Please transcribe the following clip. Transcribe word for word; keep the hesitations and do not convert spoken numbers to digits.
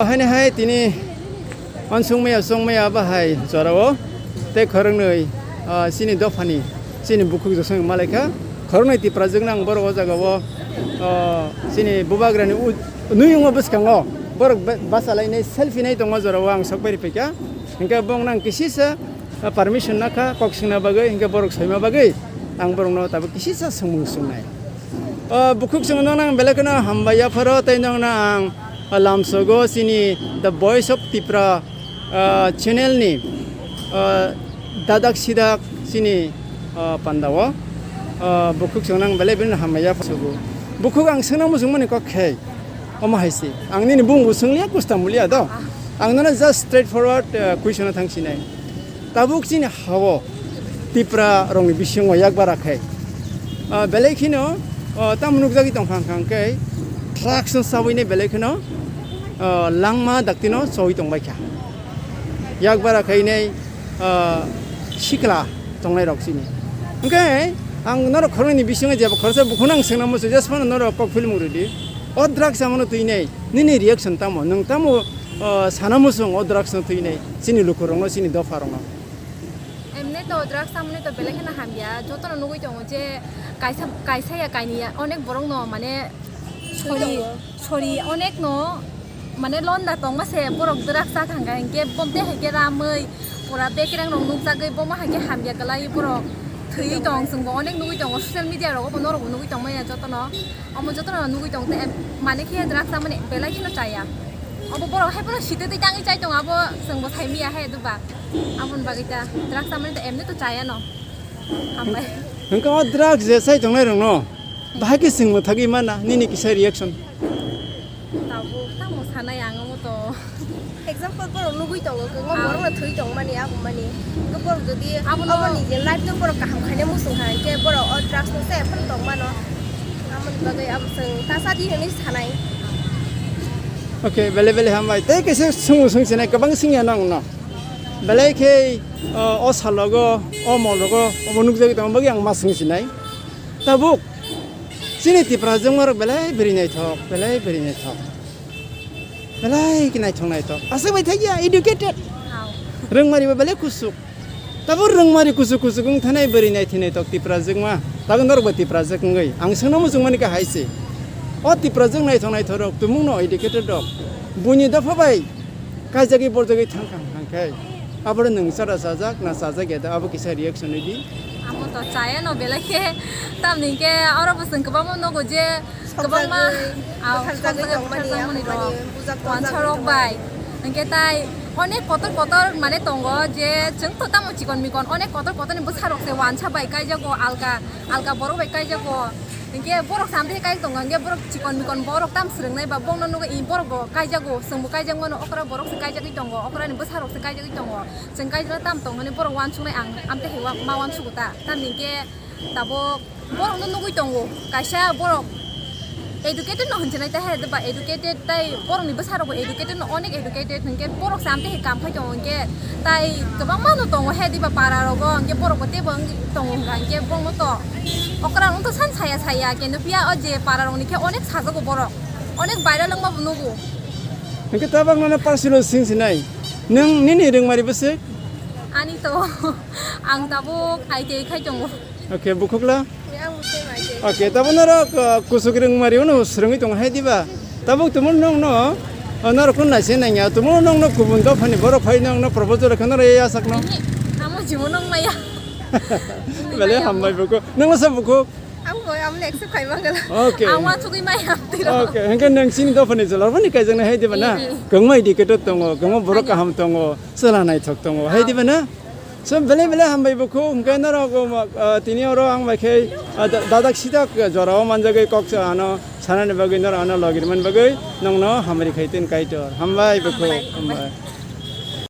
Haini hai tini uansukmaya chongmaya bahai jorao tei khoroknwi, ah, chini dophani chini bukhuk josong malaikha. Khoroknwi Tiprajwkno ang borok o jagao, ah, chini bubagrani u-, nuyungo bwskango borok be-, bachalainai selfie nai tongo jorao ang sok bai riphaikha. Hinkhe bongno ang kisisa permission nakha kok swngna bagwi, hinkhe borok soima bagwi ang borokno tabuk kisisa swngmung swngnai. O bukhuk chwng nokno ang belai kheno hambai yapharo tei nokno ang lamsogo chini The Voice of Tipra, ah, channel ni, ah, dadak sidak chini, ah, pandao, ah, bukhuk chwng nang belai belai hambai yapharo. Bukhuk ang swngna muchungmani kok khe. Omo hai se. Ang nini bumung bo swng liya, kusta mulia do. Ang nono just straight forward, eh, question o thang sinai. Tabuk chini hao Tipra rokni bisingo yak bara khai. Ah, belai kheno, ah, tamo nukjagwi tong kha hwnkha hwnkhe trucks no chawi nai belai kheno, ah, langma dakti no chawi tong bai kha. Yak bara khai nai, ah, sikla tongnai rok chini. Hwnkhe ang norok khoroknwi ni bisingo jeba khoroksa bukhukno ang swngna muchung, just phano norok kok film rwdi. O drugs amano twi nai nini reaction tamo? Nwng tamo, ah, sana muchung o drugs no twi nai chini lukurokno, chini dopharokno? Emni to drugs amoni to belai kheno hamya, jotono nugwi tongo je kaisa, kaisa ya kaini ya onek borok no mane sori, sori onek no mane londa tongma se borok drugs cha thangkha hinkhe bom tei haikhe ramwi pura bekereng rok nukjagwi bomo haikhe hamya kwlai borok thwi tong chwngbo onek nugwi tongo social media rogo bo norok bo nugwi tongmaya jotono. Omo jotono nugwi tong tei mane khe drugs chamani belai kheno chaya. Obo borok hai phano sitwi twi tangwi chai tongo, abo chwngbo saimanya hai duba. Aboni bagwi ta drugs chamani to emni to chayano. Hambai. Hwnkhe o drugs je chai tongnai rokno bahai khe chwngbo thagwi mana nini kisa reaction? Tabuk tamo sanai ang omo to. Example, borok nugwi tongo, kwbangma borokno thwi tongmani, abumani. Hwnkhe borok jodi abono aboni je life no borok kaham khaina muchung kha, hinkhe borok o drugs no se phano tongmano. Amoni bagwi abo chwng ta sadi hinwi sanai. Okay, belai belai hambai. Tei kaisa swngmung swngchinai kwbang swngya nang no. Belai khe, o, o salogo, o mol rogo, obo nukjagwi tongma bagwi ang ma swngchinai. Tabuk chini Tipra jwngmarok belai bwrwi naithok, belai bwrwi naithok. Belai khe naithok naithok. Aswk bai thakya, educated. Rwngmari bo belai kuchuk. Tabuk rwngmari kuchuk kuchuk wng thanai bwrwi naithok naithok Tipra jwkma. Tabuk norok bo Tipra jwk wngwi. Ang swngna muchung mani khe hai se. O Tipra jwk naithok naithok rok, tumung no educated rok. Buini dopha bai kaijagwi borjagwi thang kha hwnkha khe. Aboro nwng chara chajak na chajak ya da, abo kisa reaction rwdi. Amo to chaya no belai khe. Tamni khe oro bo chwng kwbangma nogo je kwbangma, bwtharjagwi, ah, bwtharjagwi tongmani, bwtharjakmani rok, bujak wansarok bai. Hwnkhe tai onek kotor kotor mane tongo je chwng to tamo chikon mikon onek kotor kotor ni bwsa rok se wansa bai kaijago, alka alka borok bai kaijago. Hwnkhe borok samthe kai tongo, hwnkhe borok chikon mikon borok tam swrwngnai ba bongno nugwi borok bo kaijago, chwngbo kaijak mano, okra borok se kaijagwi tongo, okra ni bwsa rok se kaijagwi tongo. Chwng kaijak tam tong hwnwi borok wansuknai ang amthe hai ma wansugo ta. Tamni hwnkhe tabuk borok no nugwi tongo, kaisa borok educated no hinjinai ta hai, ba educated tai borok ni bwsa rok bo educated no, onek educated, hinkhe borok se amtwi hai kam khai tongo, hinkhe tai kwbangma no tongo he diba para rogo, hinkhe borok bo teibo wngwi tongo, hinkhe borok no to okra no to san saya saya, khe nw phiya o je para rok ni khe onek sajago borok, onek viral wngma bo nugo. Hinkhe tabang no personal sing sinai, nwng nini rwngmari bwswk? Ani to ang tabuk I T I khai tongo. Okay, bukhukla? Yang muslim aja. Okay, tabuk norok, uh, kusuk rwngmari uno swrwngwi tongo hai diba? Tabuk tumung nongno, uh, norok kun naise nangya, tumung nongno kubun dophani borok phai nongno proposal khe norok ya sakno. Ini, amo jibo nong maya. Bale hambai bukhuk. Nongno sa bukhuk? Ang bo amle accept khai mangala. Okay. Ang wansugwi maya tiro. Okay, hingke nang sini dophani jola boni kaijaknai hai diba na? Ih, ih. Kwbangma educated tongo, kwbangma borok kaham tongo, chwla naithok tongo, hai diba na? So, belai belai hambai bukhuk, hwnkhe norok, uh, tini oro ang bai khe, uh, da-, dadak sidak jorao manjagwi kok sa ano sanani bagwi norok ano logirmani bagwi nongno hamari khai tin Kaitor. Hambai bukhuk, hambai. Hambai.